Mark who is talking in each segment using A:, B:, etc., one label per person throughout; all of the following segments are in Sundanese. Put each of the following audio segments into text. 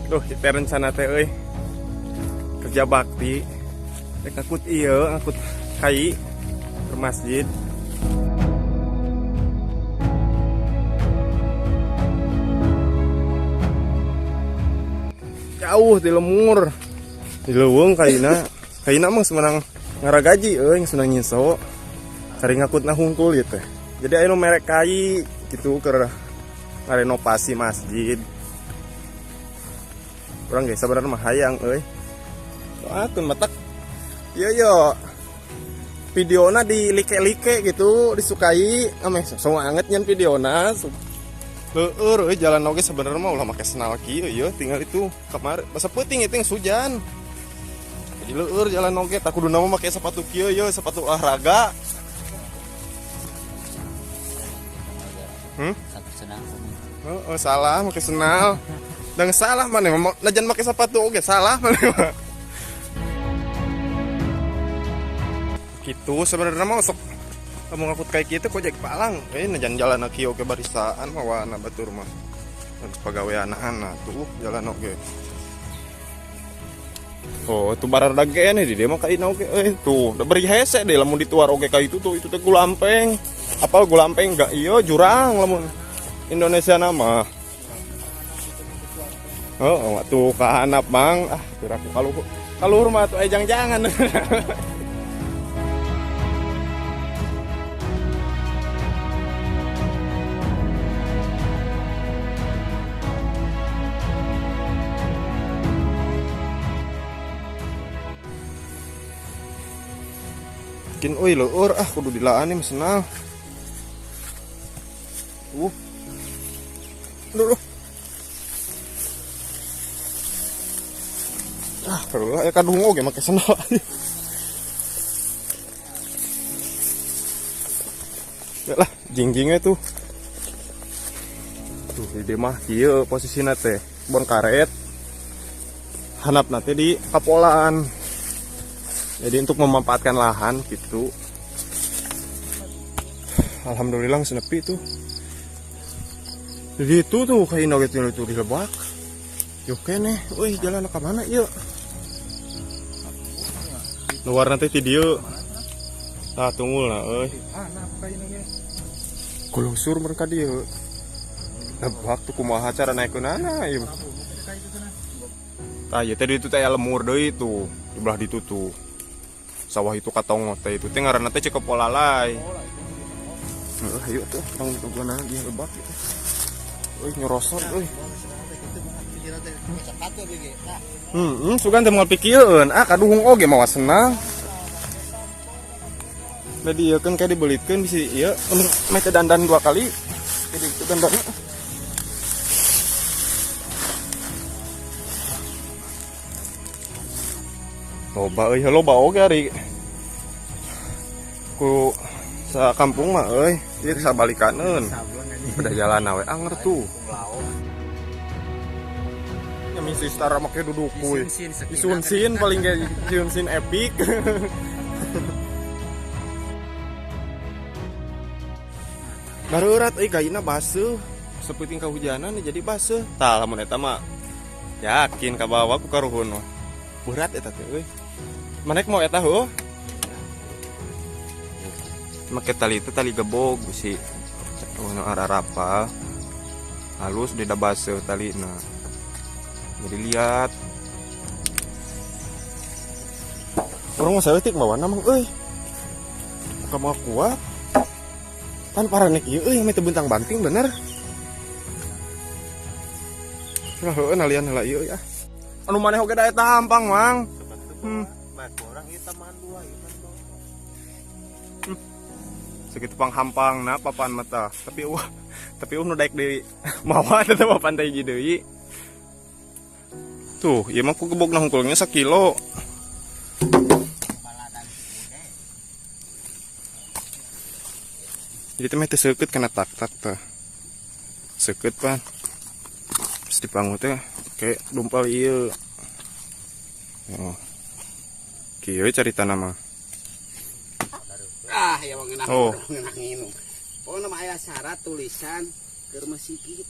A: Duh, kita rencana teh euy. Kerja bakti. Rek ngangkut ieu, ngangkut kai ke masjid. Jauh di lemur. Di leuweung kaina. Kaina mah semenang ngaragaji euy, geus menang nyiso. Cari ngangkutna hungkul ieu teh. Jadi aya nu merek kai gitu keur ngarenovasi masjid. Urang ge sabenerna mah hayang euy. Doakeun matak. Ieu yo. Videona di like-like gitu, disukai, ameh semangat nyen videona. Leueur euy jalan oge sebenarnya mah ulah make senal kieu ieu tinggal itu kamar basa peuting itu geus hujan. Jadi leueur jalan oge tak kuduna mah make sepatu kieu ieu sepatu olahraga. Oh, salah make senal. Dan salah maneh mah najan make sepatu oge salah maneh mah. Gitu sebenarnya mah sok kamu ngangkut kayak gitu kok jadi palang. Najan jalan kieu oge barisaan mawana batur mah. Dan pagaweanana tuh jalan oge. Oh, itu barardag keneh di dieu mah kaina oge euy tuh. Da beri hese deh lamun dituar oge ka itu tuh itu teh gulampeng. Apal gulampeng enggak ieu jurang lamun Indonesia nama. Oh, tuh kahanap mang. Ah, piraku kaluhur mah tuh jangan-jangan. Kin euy leueur ah kudu dilaan nih mesenal. Duh. Ah, perlu ya kadung oge make sendal. Ya lah, jingjingnya tuh. Tuh di mah kieu posisina teh, bon karet. Hanapna teh di kapolan. Jadi untuk memanfaatkan lahan gitu. Alhamdulillah geus nepi tuh. Jadi itu tuh kayak noget itu di lebak. Yuk keneh, euy jalan ka mana ieu? Luar nanti ti dieu. Tah tunggulna euy. Kulusur mereka dieu. Lebak tuh kumaha cara naikeunana ieu. Tah ieu teh ditu teh aya lemur deui tuh, di belah ditu tuh. Sawah itu katongo teh itu teh ngaranna teh Cikepolalai. Heeh, ayo tuh bang tungguan dia lebak gitu. Euy nyorosot euy. Sugan teh moal pikieun. Ah kaduhung oge mawa senang. Da dieukeun kayak dibelitkeun bisi ieu meh teh dandan 2 kali. Jadi itu dandanna. Loba euy, loba oge ari. Ku sa kampung mah euy, ieu sabalikaneun. Udah jalan awe anger tuh. Ya misi setara make duduk kuy. Isun-sin paling kayak isun-sin epic. Barurat euy kaina baseuh. Sepeuting kahujanan jadi baseuh. Tah lamun eta mah yakin ka bawa ku karuhun mah. Berat eta teh euy. Manek mau eta heuh? Make tali itu tali gebog bisi. Nu ararapa. Halus di baseuh talina. Jadi lihat. Orang mah saeutik mawana mah euy. Buka mau kuat. Pan paranek ieu euy meh teu bentang banting bener. Lah heueuh nalian heula ieu ya. Anu maneh oge da eta hampang mang.
B: Orang ieu tambahan 2 ieu mah.
A: Segitu panghampangna papan mata. Tapi nu daek deui mawa tetep papan teh hiji deui. Tuh, ieu mah ku gebogna hungkulnya sakilo. Jadi teh meh teu seukeut kana tak-tak teh. Seukeut pan. Terus dipangu teh kayak dumpal ieu. Oh. Kieu caritana mah.
C: Ah, ya mah ngeunah.
A: Oh.
C: Ngeunah nginum. Pokona mah aya syarat tulisan keur masjid.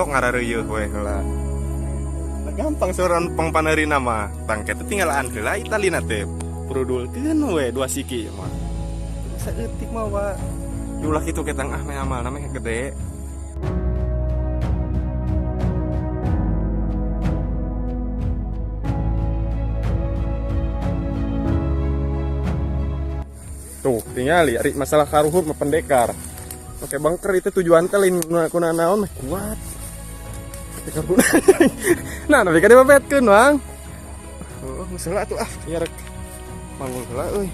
A: Sok ngarareuyeuh we heula. Nah, gampang seorang pangpaneurina mah. Tangke teh tinggalan heula italina teh. Prudulkeun we dua siki mah. Saeutik mah wa. Ulah kitu ketang ah meh amalna meh gede. Tuh, tinggal ari masalah karuhun mah pendekar. Oke, bangker itu tujuan teh lain kuna naon mah kuat. Pendekar. Nah, tapi kan dipepetkeun, Bang. Oh, geus heula atuh ah, ieu rek manggul heula euy.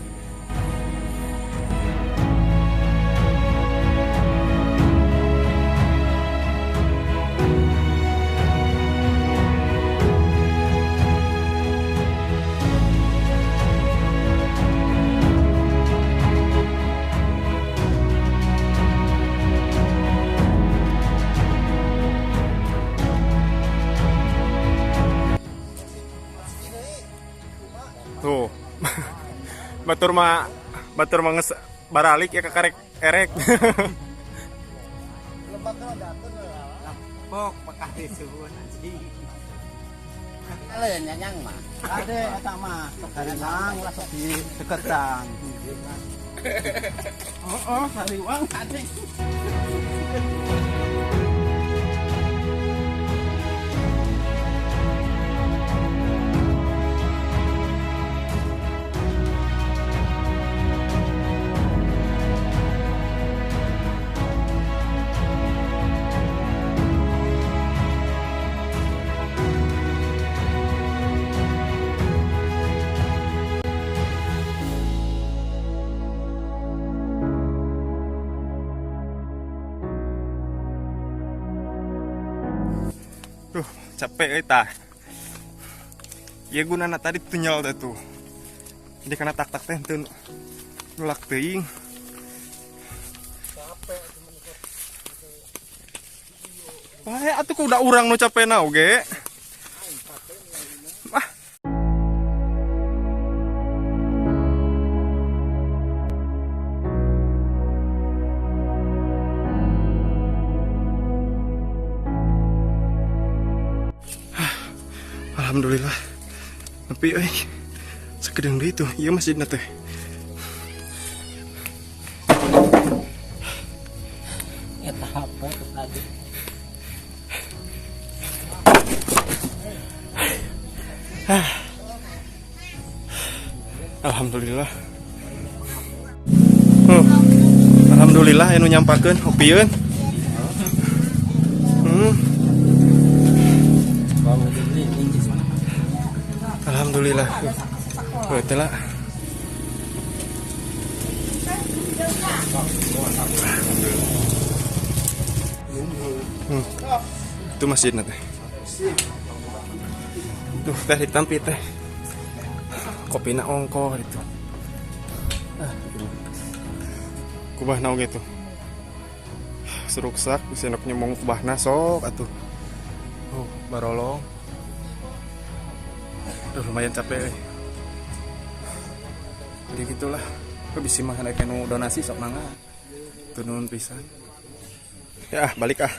A: Tuh. Batur mah geus baralik ya kakarek erek.
C: Pok bekah disuhun anjing. Kalau yang nyanyang mah. Ade eta mah sok hariwang lah sok di deketan. Oh, hariwang anjing.
A: Duh, capek euy tah. Ieu gunana tadi tunyal teh tuh. Jadi kana tak-tak teh teu nulak teuing. Bae atuh kuda urang nu capena oge. Ah. Alhamdulillah. Nepi euy. Sakedeung deui tuh, ieu masjidna teh.
C: Eta apa itu tadi?
A: Alhamdulillah. Alhamdulillah anu nyampakeun opieun. Alhamdulillah. Oh, teh lah. Itu masjidna teh. Tuh teh ditampi teh. Kopina ongkoh itu. Ah, kubahna oge tuh. Seruksak bisa nok nyemong kubahna sok atuh. Oh, barolong. Duh, lumayan capek euy. Jadi gitulah. Kok bisi mah rek nu donasi sok mangga. Tunun pisan. Ya, balik ah.